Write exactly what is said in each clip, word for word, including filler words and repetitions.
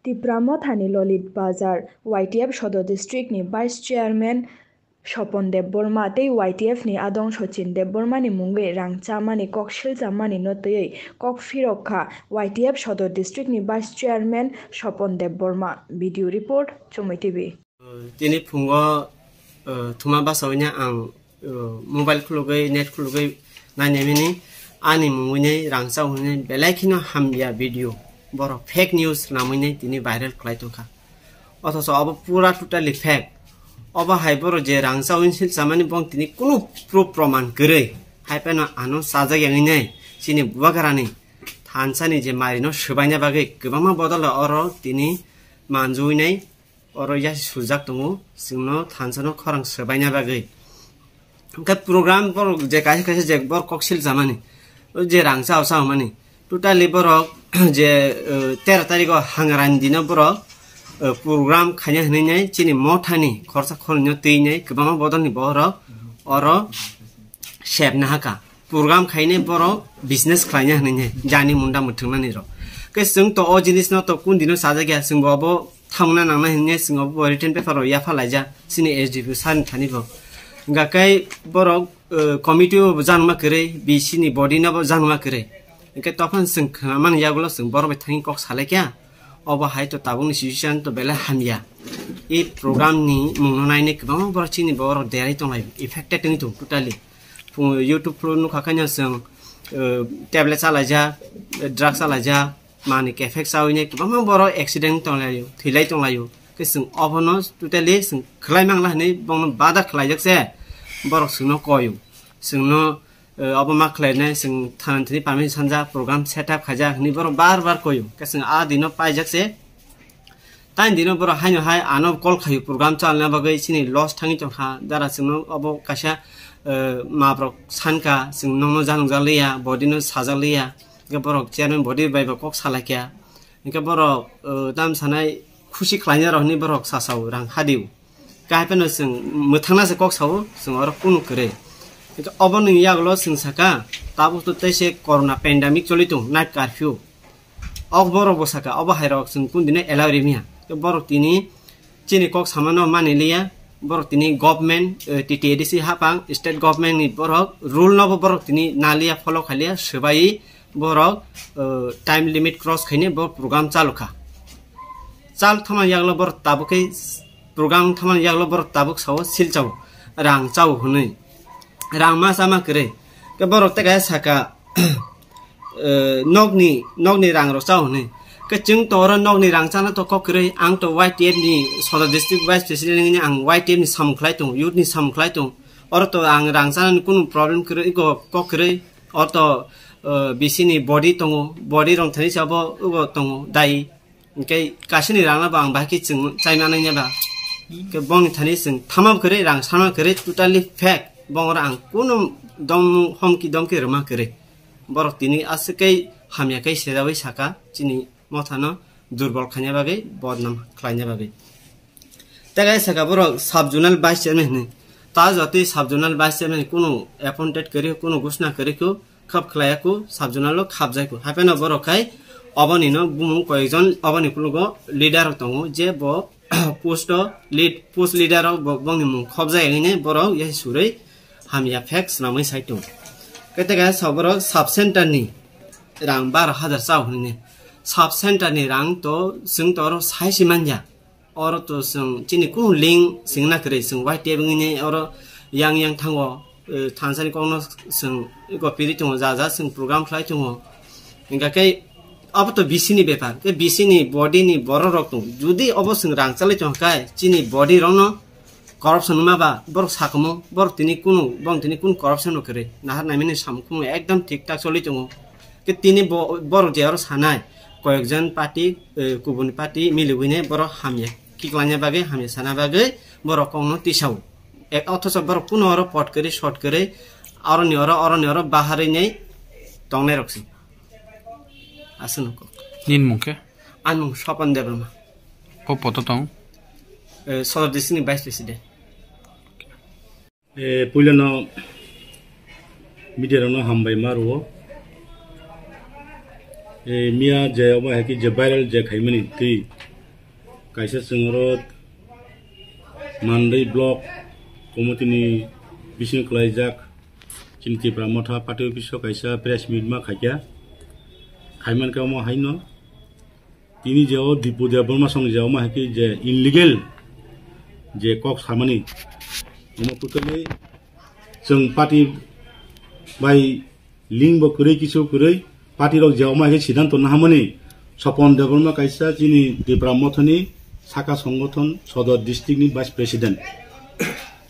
Tipra Mothani Lolit Bazar, Y T F Sodor District ni Vice Chairman Sopon Debbarma tei Y T F ni adong Sachin Debbarma ni mungwi rang chamani kok silchamani no twiwi kok phirok kha Y T F Sodor District ni Vice Chairman Sopon Debbarma. Video report, Chumui T V. Tini phungo, uh, thuma basa wngya ang, uh, mobile khulugwi, net khulugwi nainai mini, ani mungwini rangchak hwnwi belai kheno hamya video. Borok fake news namwini tini viral khlai tongkha. Othocho obo pura totally fake. Obo hai borok je rangchak hwnwi silchamani bong tini kunu proof proman kwrwi. Hai phano ano sajak yangwi nai chini bubagrani thansani je marino swbaina bagwi kwbangma bodol oro tini manjui nai. Oro yasi sujak tongo, chwngno thansa no khorang swbaina bagwi. Hwnkhe program borok je kaisa kaisa je borok kok sil jamani, o je rang chao chao mani, totally borok je, eh, tero tarikh o Hangrani dino borok, eh, program khaina hwnwi nai chini mothani khorsa khornwi no twi nai kwbangma bodol ni borok oro sep nahaka. Program khainai borok business khlaina hwnwi nai jani munda mwthwngnani rok. Khe chwng to o jinis no to kun dino sajak ya, chwng bo abo thangna nangnai hwnwi chwng abo written paper rok yapha laijak chini S D P sir ni thani bo. Hwnkha khe borok, eh, committee o bo janma kwrwi, B C ni body no bo janma kwrwi. Hwnkhe tophang chwng khwnamani yagulo chwng borok bai thangwi kok salai kha. Obo hai to tabukni situation to belai hamya. I program ni mungno nainai kwbangma borok chini borok derai tonglaio, affected wngwi tongo totally. Phung YouTube khuluk nukha khaino chwng, eh, tablet chalaijak, eh, drug chalaijak, manwi kephek chawi nai kwbangma borok accident tonglaio, thwilai tonglaio. Khe chwng obono totally chwng khwlai mangla hwnwi bono bada khwlaijak se borok chwngno koio. Chwngno, eh, obo ma khlainai chwng thana thani permission sanjak, program set up khaijak hwnwi borok bar bar koio. Khe chwng a dino paijak se. Tani dino borok haino hai ano call khaio program chalna bagwi chini loss thangwi tongkha. Jara chwngno obo kaisa, eh, mabrok sankha, chwng nokno janokjak liya, body no sajak liya. Hwnkhe borok chairman body bai bo kok salaikha. Hwnkhe borok, eh, tam sanai khusi khlaina rok hwnwi borok sasao rang hadio. Khe hai phano chwng mwthangna se kok sao, chwng oro kunu kwrwi. Hwnkhe oboni yagulo chwng saka, tabuk to tei se corona pandemic choli tongo, night curfew. Ok borok bo saka, obo hai rok chwng kun dine allow rimya. Tei borok tini chini kok samano mani liya, borok tini government, eh, T T A D C hapang, state government ni borok rule no bo borok tini naliya, follow khaliya, swbai borok, eh, time limit cross khaine bo program chalu kha. Chal thama yaglo borok tabuk khe program thama yaglo borok tabuk sao silchao rang chao hwnwi. Rang ma chama kwrwi. Khe borok tei kaisa saka, eh, nokni, nokni rang rok chao hwnwi. Khe chwng to oro nokni rang chana to kok kwrwi. Ang to Y T F ni Sodor District Vice President wngwi ang Y T F ni samung khlai tongo, youth ni samung khlai tongo. Oro to ang rang chanani kunu problem kwrwi, ego kok kwrwi. Oro to, eh, B C ni body tongo, body rong thani sabo ego tongo dai. Hwnkhe kasini rangno bo ang bahai khe chwng chai manai neba. Hwnkhe bongni thani chwng thama kwrwi, rang sama kwrwi, totally fake. Bongora ang kunu dom homki domki rwma kwrwi. Borok tini aswk khe hamya khe sejaui saka chini mothano durbol khaina bagwi, bodnam khlaina bagwi. Tei kaisa saka borok sub zonal vice chairman hinwi. Ta jotwi sub zonal vice chairman kunu appointed kwrwi, kunu gusna kwrwi kho, khap khlaiya kho, sub zonal o khapjai kho. Hapheno borok khai oboni no bumung koyekjon oboni kulugo leader rok tongo, je bo post o lead, post leader rok bo, bongni mung khopjai hinwi borok yasi surwi hamya fake swnamwi sai tongo. Khe tei kaisa borok sub center ni rang baro hajar chao hinwi. Sub center ni rang to chwng to oro sai si manya. Oro to chwng chini kunu link swngna kwrwi, chwng Y T F wngwi oro yang yang thango, eh, thansani kokno chwng ego piri tongo, ja ja chwng program khlai tongo. Hingkha khe abo to B C ni bepar, khe B C ni body ni borok rok tongo. Jodi obo chwng rang chalai tongkha khe chini body rokno corruption wngma ba borok sakhumu, borok tini kunu, borok tini kunu corruption rok kwrwi. Nahar naimani samung khumung ekdom thik thak choli tongo. Khe tini bo-, borok je aro sanai, koyekjon party, eh, kubuni party miliwine borok hamya kiklangya bagwi, hamya sana bagwi borok kokno tisao. E, othocho borok kuno oro pot kwrwi, short kwrwi, aroni oro, oroni oro baharwi nei tongnai rok se. Aswk no kok. Nini mung khe? Ani mung Sopon Debbarma. O poto tong? Eh, Sodor district ni vice president. Eh, puilano media rokno hambai ma rwo. Eh, miya je obo hai khe je viral je khaimani twi Kaisa chwng oro Mandai Block Committee ni bising kwlaijak chini Tipra Motha Party Office o kaisa press meet ma khaikha. Khaiman khe omo haino tini je o Dipu Debbarma song je omo hai khe je illegal je kok samani omo totally chwng party bai link bo kwrwi kisu kwrwi party rok je omo hai khe siddhanto nahamani Sopon Debbarma kaisa chini Tipra Mothani saka songothon Sodor district ni vice president.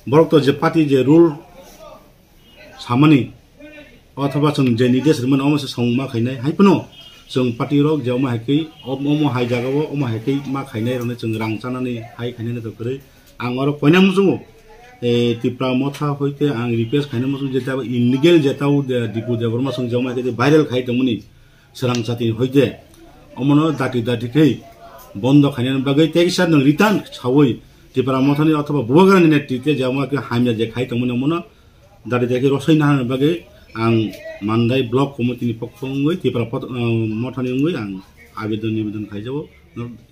Borok to je party je rule samani othoba chwng je nidesh rwmani omo se song ma khainai. Hai phano chwng party rok je omo hai khe omo hai jaga o omo hai khe ma khainai rokni chwng rang chanani hai khainani to kwrwi. Ang oro koina muchungo, eh, Tipra Motha hoite ang request khaina muchungo je tabo illegal je tabo de Dipu Debbarma song je omo hai khe viral khai tongmani swrang chati hoite omono dati dati khe bondo khainani bagwi tei kisa nwng return sawi Tipra Mothani othoba Bubagrani netrite je omo khe hamya je khai tongmani omono dati dati khe rosoi nahana bagwi ang Mandai Block Committee ni pokho wngwi Tipra pot-, ah, Mothani wngwi ang abedon nibedon khaijago.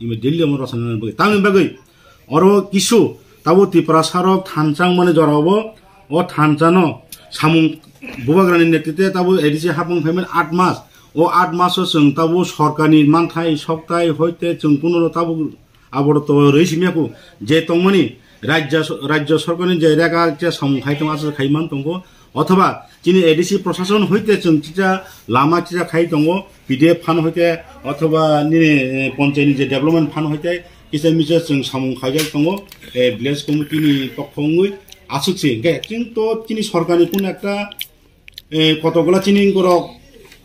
Immediately omo rosoi nahana bagwi. Tamni bagwi oro kisu tabo Tiprasa rok thansa wngmani jora o, o thansa no samung Bubagrani netrite tabo A D C hapung phaimani aat mas. O aat mas o chwng tabo sorkarni manthai soktai hoite chwng kuno tabo aboro to rwi simi ya kho je tongmani rajya so-, rajya sorkarni je rega je samung khai tong aswk khai man tongo othoba chini A D C prosason hoite chwng chicha lama chicha khai tongo P D F fund hoite othoba nini, eh, ponchayni je development fund hoite kisa misa chwng samung khaijak tongo, eh, village committee ni pokho wngwi aswk se hwnkhe chwng to chini sorkarni kun ekta, eh, kotokgola chini borok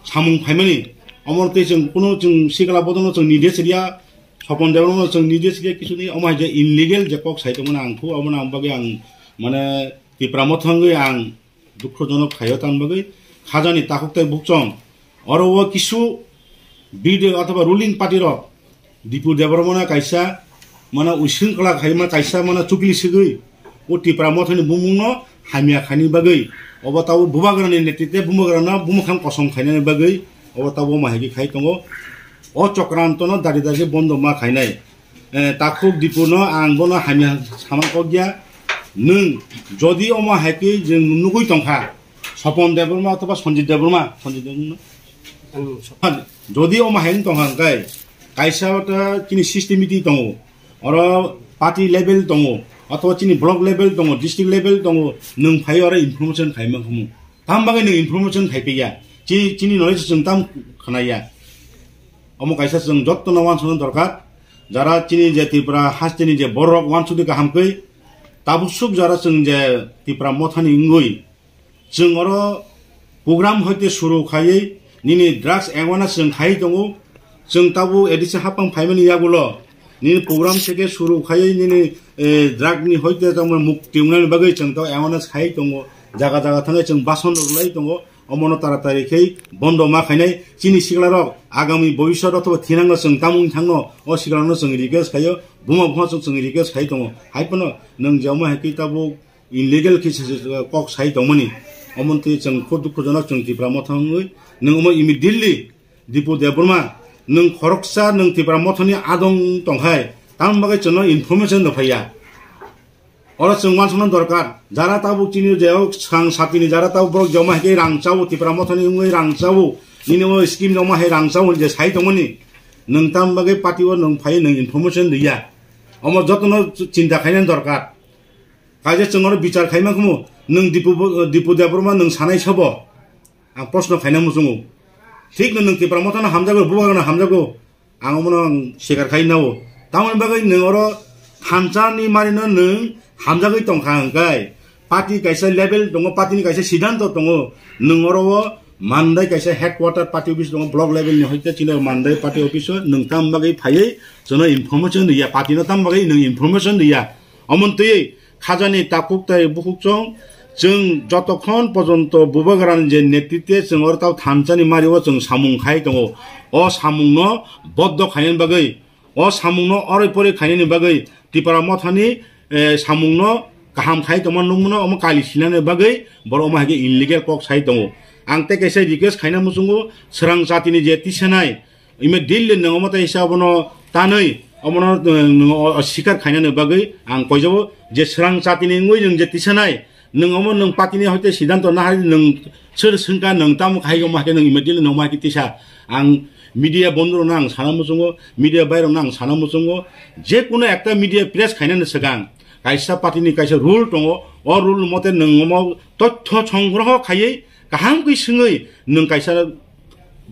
samung phaimani omo tei chwng kuno chwng sikla bodono chwng nidesh riya Sopon Debbarma no chwng nidesh riya kisu ni omo hai je illegal je kok sai tongmani ang khu omo ang bagwi ang mane Tipra Motha wngwi ang dukhojonok khaio tamni bagwi khajani takhuk tei bukchong oro o kisu B D othoba ruling party rok Dipu Debbarmano kaisa mano uswngkla khaima kaisa mano chukli sigwi o Tipra Mothani bumungno hamya khaini bagwi obo tabo Bubagrani netrite Bubagrano bumukhang kosom khainani bagwi obo tabo mahigi khai tongo. O chokrantono dagi dagi bondo ma khainai. Eh, takhuk Dipuno ang bono hamya sama kok ya. Nwng jodi omo hai khe jwng nugwi tongkha, Sopon Debbarma othoba Sanjit Debbarma, Sanjit Debbarma? Ang Sopon. Jodi omo hai wng tongkha hwnkhe, kaisa ta chini system meeting tongo, oro party level tongo, othoba chini block level tongo, district level tongo, nwng phai oro information khai mankhamu. Tam bagwi nwng information khai piya, chi-, chini knowledge chwng tam khnaya. Omo kaisa chwng jottono wansukna dorkar, jara chini je Tripura hasteni je borok wansukdi kaham khe, tabuk suk jara chwng je Tipra Mothani wngwi, chwng oro program hoite suru khaiwi nini drugs awareness chwng khai tongo. Chwng tabuk A D C hapang phaimani yagulo nini program theke suru khaiwi nini, eh, drug ni hoite tamo mukti wngnani bagwi chwng tabuk awareness khai tongo. Jaga jaga thangwi chwng bason rwlai tongo. Omono taratari khe bondo ma khainai. Chini siklarok agami bobiswt othoba thinangno chwng tamung thangno o siklarokno chwng request khaio. Buma buma chwng chwng request khai tongo. Hai phano nwng je omo hai khe tabuk illegal khe se, se, kok sai tongmani. Omo twi chwng khub dukhujonok chwng Tipra Motha wngwi. Nwng omo immediately Dipu Debbarma, nwng khoroksa nwng Tipra Mothani adong tongkhai, tamni bagwi chwngno information rw phaiya. Oro chwng wansukna dorkar, jara tabuk chini je o swkang satini jara tabuk borok joma hai khe rang chao, Tipra Mothani wngwi rang chao, nini o scheme joma hai rang chao je sai tongmani, nwng tamni bagwi party o nwng phai nwng information rwya. Omo jotono chinta khainani dorkar. Kaisa chwng oro bichar khaima khumu, nwng Dipu bo-, Dipu Debbarma nwng sanai sabo? Ang proshno khaina muchungo. Thikno nwng Tipra Mothano hamjago, Bubagrano hamjago. Ang omono ang sikar khai nao. Tamoni bagwi nwng oro thansa ni marino nwng hamjagwi tongkha hwnkhe, party kaisa level tongo, party ni kaisa siddhanto tongo. Nwng oro o Mandai kaisa headquarter party office tongo, block level ni hoite chini Mandai party office o nwng tam bagwi phaiwi chwngno information riya, party no tam bagwi nwng information riya. Omontwi khajani takhuk tai bukhuk chwng, chwng jotokhon pojonto Bubagrani je netrite chwng oro tao thansani mario chwng samung khai tongo. O samungno boddo khainani bagwi, o samungno oroi poroi khainani bagwi Tipra Mothani, eh, samungno kaham khai tongma nukmano omo kali sinani bagwi borok omo hai khe illegal kok sai tongo. Ang tei kaisa request khaina muchungo, swrang jatini je tisanai, immediately nwng omo tei sa abono tanwi omono, eh, nwng o, o sikar khainani bagwi ang koijabo je swrang chatini wngwi nwng je tisanai, nwng omo nwng patini hoite sidanto nahari nwng sir swngkha nwng tamo khai omo haikhe nwng immediately nwng ma haikhe tisa. Ang media bondorokno ang sana muchungo, media bairokno ang sana muchungo, je kuno ekta media press khainani swkang kaisa patini kaisa rule tongo, o rule mote nwng omo totho songgroho khaiwi kaham khe swngwi nwng kaisa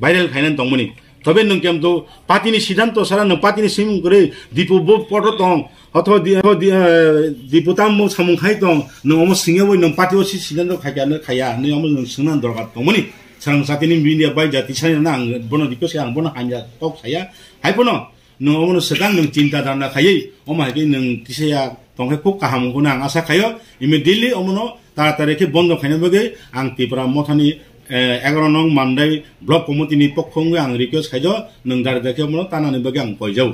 viral khainani tongmani. Tobe nwng kemto patini sidanto sara nwng patini simung kwrwi dipu bo poto tong, otho di, otho di, eh, dipu tambo samung khai tong, nwng omo singya bai nwng patio si sidanto khaikya nw khaya, nw omo nwng swngna dorkar tongmani. Swrang chatini media bai jati sani na ang bono request ang bono hamya kok saya. Hai bono nwng omono swkang nwng chinta dharna khaiwi, omo hai khe nwng kisaya tongkhe khub kaham wngkho hwnwi ang asa khaio. Immediately omono taratari khe bondo khaina bagwi ang Tipra Mothani, eh, egaroh nong Mandai Block Committee ni pokho wngwi ang request khaijo, nwng dari dari khe omono tanani bagwi ang poijao.